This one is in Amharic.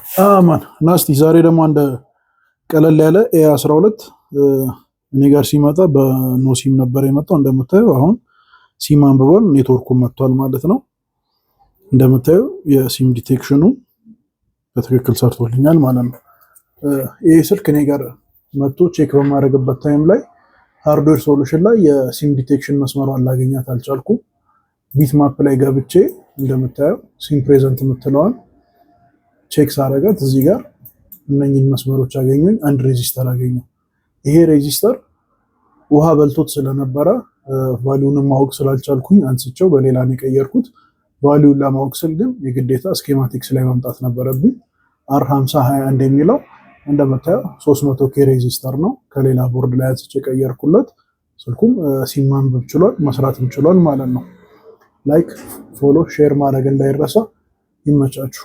አማን እና እስቲ ዛሬ ደግሞ አንድ ቀለል ያለ A 12 እኔ ጋር ሲመጣ በ no SIM ነበር የመጣው። እንደምታየው አሁን ሲም አንብቧል፣ ኔትወርኩ መጥቷል ማለት ነው። እንደምታየው የ SIM detection ኑ በትክክል ሰርቶልኛል ማለት ነው። ይህ ስልክ እኔ ጋር መጥቶ check በማድረግበት time ላይ hardware solution ላይ የ SIM detection መስመሯን ላገኛት አልቻልኩም። Bitmap ላይ ገብቼ እንደምታየው SIM present የምትለዋን check ሳረጋት እዚህ ጋር እነኝን መስመሮች አገኘኝ። አንድ resistor አገኘው። ይሄ resistor ውሃ በልቶት ስለነበረ value ንም ማወቅ ስላልቻልኩኝ አንስቼው በሌላ ነው የቀየርኩት። Value ን ለማወቅ ስል ግን የግዴታ schematics ላይ መምጣት ነበረብኝ። R 50 21 የሚለው እንደምታየው 300 K resistor ነው። ከሌላ ቦርድ ላይ አንስቼ የቀየርኩለት። ስልኩም ሲም ማንበብ ችሏል፣ መስራትም ችሏል ማለት ነው። Like፣ follow፣ share ማድረግ እንዳይረሳ። ይመቻችሁ።